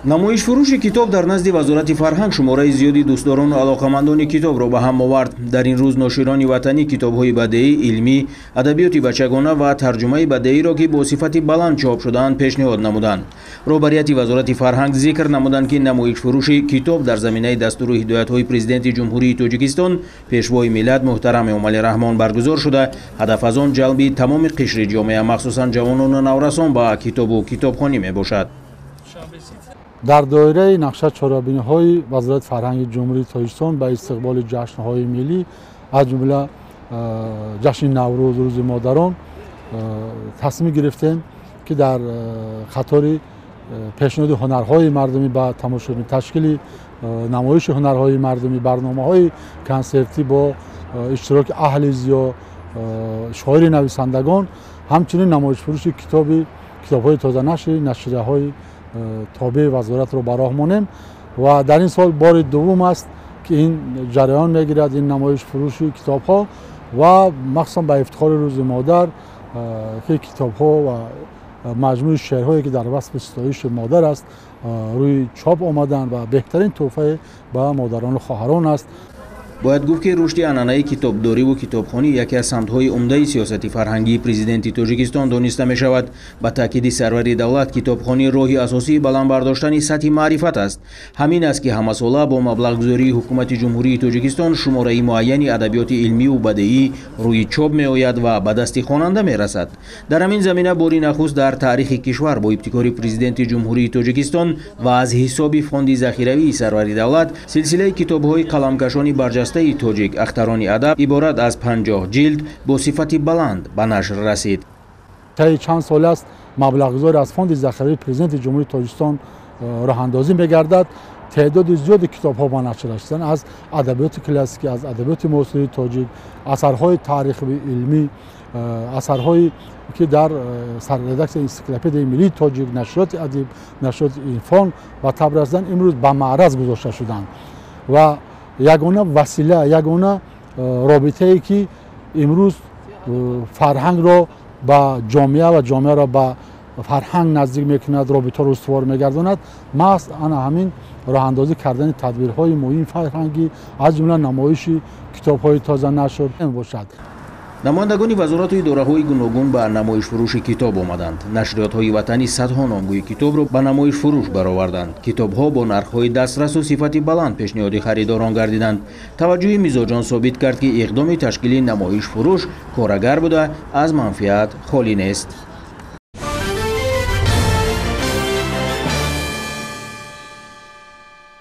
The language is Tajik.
Намоишфурӯши китоб дар назди Вазорати фарҳанг шумораи зиёди дӯстдорону алоқамандони китобро ба ҳам овард. Дар ин рӯз ноширони ватанӣ китобҳои бадеӣ, илмӣ, адабиёти бачагона ва тарҷумаи бадеиро, ки бо сифати баланд чоп шудаанд, пешниҳод намуданд. Роҳбарияти Вазорати фарҳанг зикр намуданд, ки намоишфурӯши китоб дар заминаи дастуру ҳидоятҳои Президенти Ҷумҳурии Тоҷикистон, Пешвои миллат муҳтарам Эмомалӣ Раҳмон баргузор шуда, ҳадаф аз он ҷалби тамоми қишри ҷомеа, махсусан ҷавонону наврасон ба китобу китобхонӣ мебошад. Дар доираи нақша чорабиниҳои Вазорати фарҳанги Ҷумҳурии Тоҷикистон ба истиқболи ҷашнҳои миллӣ, аз ҷумла ҷашни Наврӯз, Рӯзи модарон, тасмим гирифтем, ки дар қатори пешниҳоди ҳунарҳои мардумӣ ба тамошобин, ташкили намоиши ҳунарҳои мардумӣ, барномаҳои консертӣ бо иштироки аҳли зиё, шоири нависандагон, ҳамчунин намоишфурӯши китобҳои тозанашри нашрияҳои тобеи вазоратро ба роҳ монем. Ва дар ин сол бори дуввум аст, ки ин ҷараён мегирад, ин намоиш фурӯши китобҳо, ва махсусан ба ифтихори Рӯзи модар, ки китобҳо ва маҷмӯи шеърҳое, ки дар васфи ситоиши модар аст, рӯи чоп омаданд ва беҳтарин тӯҳфае ба модарону хоҳарон аст. Бояд гуфт, ки рушди анъанаи китобдориву китобхонӣ яке аз самтҳои умдаи сиёсати фарҳангии Президенти Тоҷикистон дониста мешавад. Ба таъкиди сарвари давлат, китобхонӣ роҳи асосии баланд бардоштани сатҳи маърифат аст. Ҳамин аст, ки ҳамасола бо маблағгузории Ҳукумати Ҷумҳурии Тоҷикистон шумораи муайяни адабиёти илмиву бадеӣ рӯи чоп меояд ва ба дасти хонанда мерасад. Дар ҳамин замина бори нахуст дар таърихи кишвар бо ибтикори Президенти Ҷумҳурии Тоҷикистон ва аз ҳисоби фонди захиравии сарвари давлат силсилаи китобҳои қаламкашони барҷастаи тоҷик, ахтарони адаб, иборат аз 50 ҷилд бо сифати баланд ба нашр расид. Таи чанд сол аст, маблағгузори аз фонди захиравии Президенти Ҷумҳурии Тоҷикистон роҳандозӣ мегардад. Теъдоди зиёди китобҳо ба нашр расиданд аз адабиёти классикӣ, аз адабиёти муосири тоҷик, асарҳои таърихию илмӣ, асарҳое ки дар сарредаксияи Энсиклопедияи миллии тоҷик, нашриёти адиб, нашриёти Ирфон ба таб расиданд, имрӯз ба маъраз гузошта шуданд. Ва ягона васила, ягона робитае, ки имрӯз фарҳангро ба ҷомеа ва ҷомеаро ба фарҳанг наздик мекунад, робитаро устувор мегардонад, маҳз ана ҳамин роҳандозӣ кардани тадбирҳои муҳими фарҳангӣ, аз ҷумла намоиши китобҳои тозанашр мебошад. Намояндагони вазорату идораҳои гуногун ба намоишфурӯши китоб омаданд. Нашриётҳои ватанӣ садҳо номгӯи китобро ба намоишфурӯш бароварданд. Китобҳо бо нархҳои дастрасу сифати баланд пешниҳоди харидорон гардиданд. Таваҷҷӯҳи мизоҷон собит кард, ки иқдоми ташкили намоишфурӯш корагар буда, аз манфиат холӣ нест.